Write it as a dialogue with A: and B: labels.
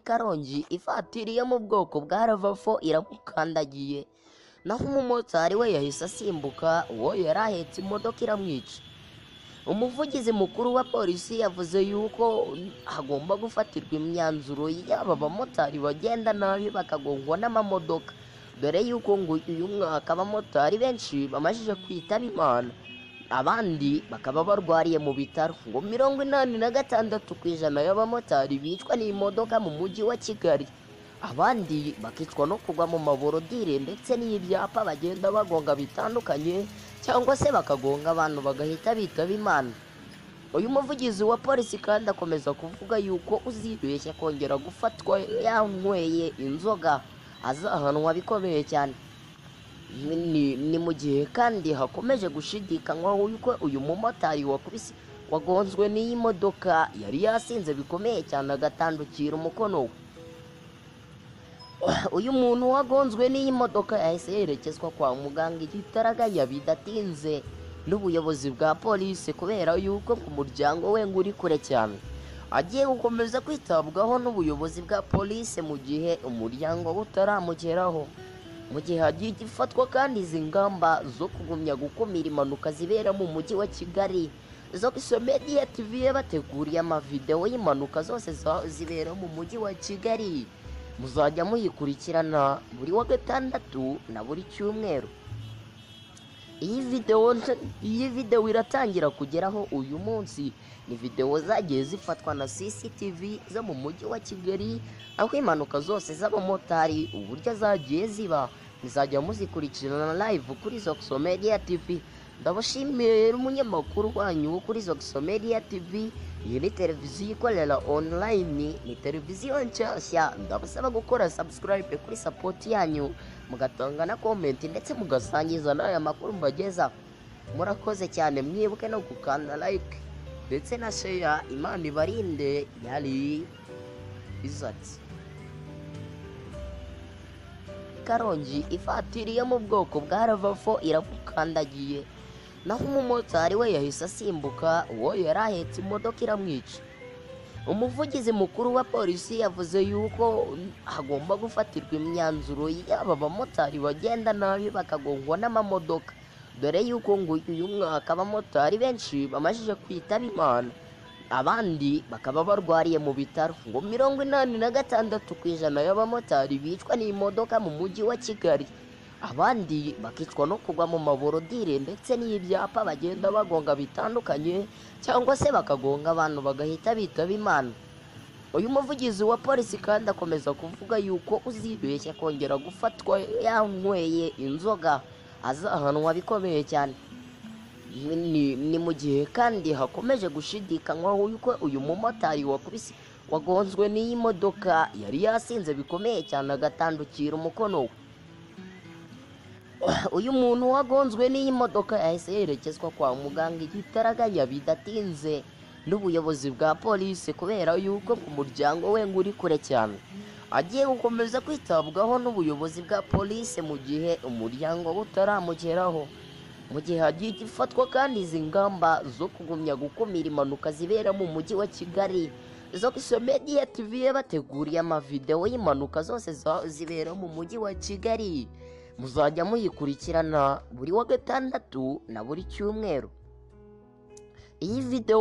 A: Karongi ivatiri yo mu bwoko bwa RAV4 iramukandagiye, naho umumotari we yahise asimbuka uwo yari ahetse imodoka iramwica. Umuvugizi mukuru wa polisi yavuze yuko hagomba gufatirwa imyanzuro y'aba bamotari bagenda nabi bakagongwa n'amamodoka, dore yuko ngo uyu mwaka abamotari benshi bamajije kwitaba Imana, abandi bakaba barwariye mu bitaro. Ngo 86% y'abamotari bicwa n'imodoka mu mujyi wa Kigali, abandi bakicwa no kugwa mu maborodire ndetse n'ibyapa bagenda bagonga bitandukanye, cyangwa se bakagonga abantu bagahita bitaba Imana. Uyu muvugizi wa polisi kandi akomeza kuvuga yuko uzibeshya kongera gufatwa yanyweye inzoga azahanwa bikomeye cyane. Ni mu gihe kandi hakomeje gushidikanywaho yuko uyu mumotari wakubise wagonzwe n'iyi modoka yari yasinze bikomeye cyane agatandukira umukono we. Uyu muntu wagonzwe n'iyi modoka yahise yerekezwa kwa muganga igitaraganya bidatinze n'ubuyobozi bwa polisi, kubera yuko umuryango we ngo uri kure cyane. Agiye gukomeza kwitabwaho n'ubuyobozi bwa polisi mu gihe umuryango we utaramugeraho. Mu gihe hagiye gifatwa kandi izi ngamba zo kugumya gukumira impanuka zibera mu mujyi wa Kigali, Zokso Media TV yabateguriye amavideo y'impanuka zose zibera mu mujyi wa Kigali. Muzajya muyikurikirana buri wa gatandatu na buri cyumweru. Iyi video iratangira kugeraho uyu munsi. Ni video zagiye zifatwa na CCTV zo mu mujyi wa Kigali, aho impanuka zose z'abamotari uburyo zagiye ziba muzajya muzikurikirana live kuri Zokso Media TV. Ndabashimiye umunyamakuru wanyu kuri Zokso Media TV. Iyi ni televiziyo ikorera online, ni televiziyo nshyashya. Ndabasaba gukora subscribe kuri support yanyu, mugatanga na comment ndetse mugasangiza n'aya makuru mbageza. Murakoze cyane, mwibuke no gukanda like ndetse na share. Imana ibarinde. Yari Izati. Karongi ivatiri yo mu bwoko bwa RAV4 iramukandagiye, naho umumotari we yahise asimbuka uwo yari ahetse imodoka iramwica. Umuvugizi mukuru wa polisi yavuze yuko hagomba gufatirwa imyanzuro y'aba bamotari bagenda nabi bakagongwa n'amamodoka, dore yuko ngo uyu mwaka abamotari benshi bamajije kwitaba Imana, abandi bakaba barwariye mu bitaro. Ngo 86% y'abamotari bicwa n'imodoka mu mujyi wa Kigali, abandi bakicwa no kugwa mu maborodire ndetse n'ibyapa bagenda bagonga bitandukanye, cyangwa se bakagonga abantu bagahita bitaba Imana. Uyu muvugizi wa polisi kandi akomeza kuvuga yuko uzibeshya kongera gufatwa yanyweye inzoga azahanwa bikomeye cyane. Ni mu gihe kandi hakomeje gushidikanywaho yuko uyu mumotari wakubise wagonzwe n'iyi modoka yari yasinze bikomeye cyane agatandukira umukono we. Uyu muntu wagonzwe n'iyi modoka yahise yerekezwa kwa muganga igitaraganya bidatinze n'ubuyobozi bwa polisi, kubera yuko umuryango we ngo uri kure cyane. Agiye gukomeza kwitabwaho n'ubuyobozi bwa polisi mu gihe umuryango we utaramugeraho. Mu gihe hagiye gifatwa kandi izi ngamba zo kugumya gukumira impanuka zibera mu mujyi wa Kigali, Zokso Media TV yabateguriye amavideo y'impanuka zose zibera mu mujyi wa Kigali. Muzajya muyikurikirana buri wa gatandatu na buri cyumweru. Iyi video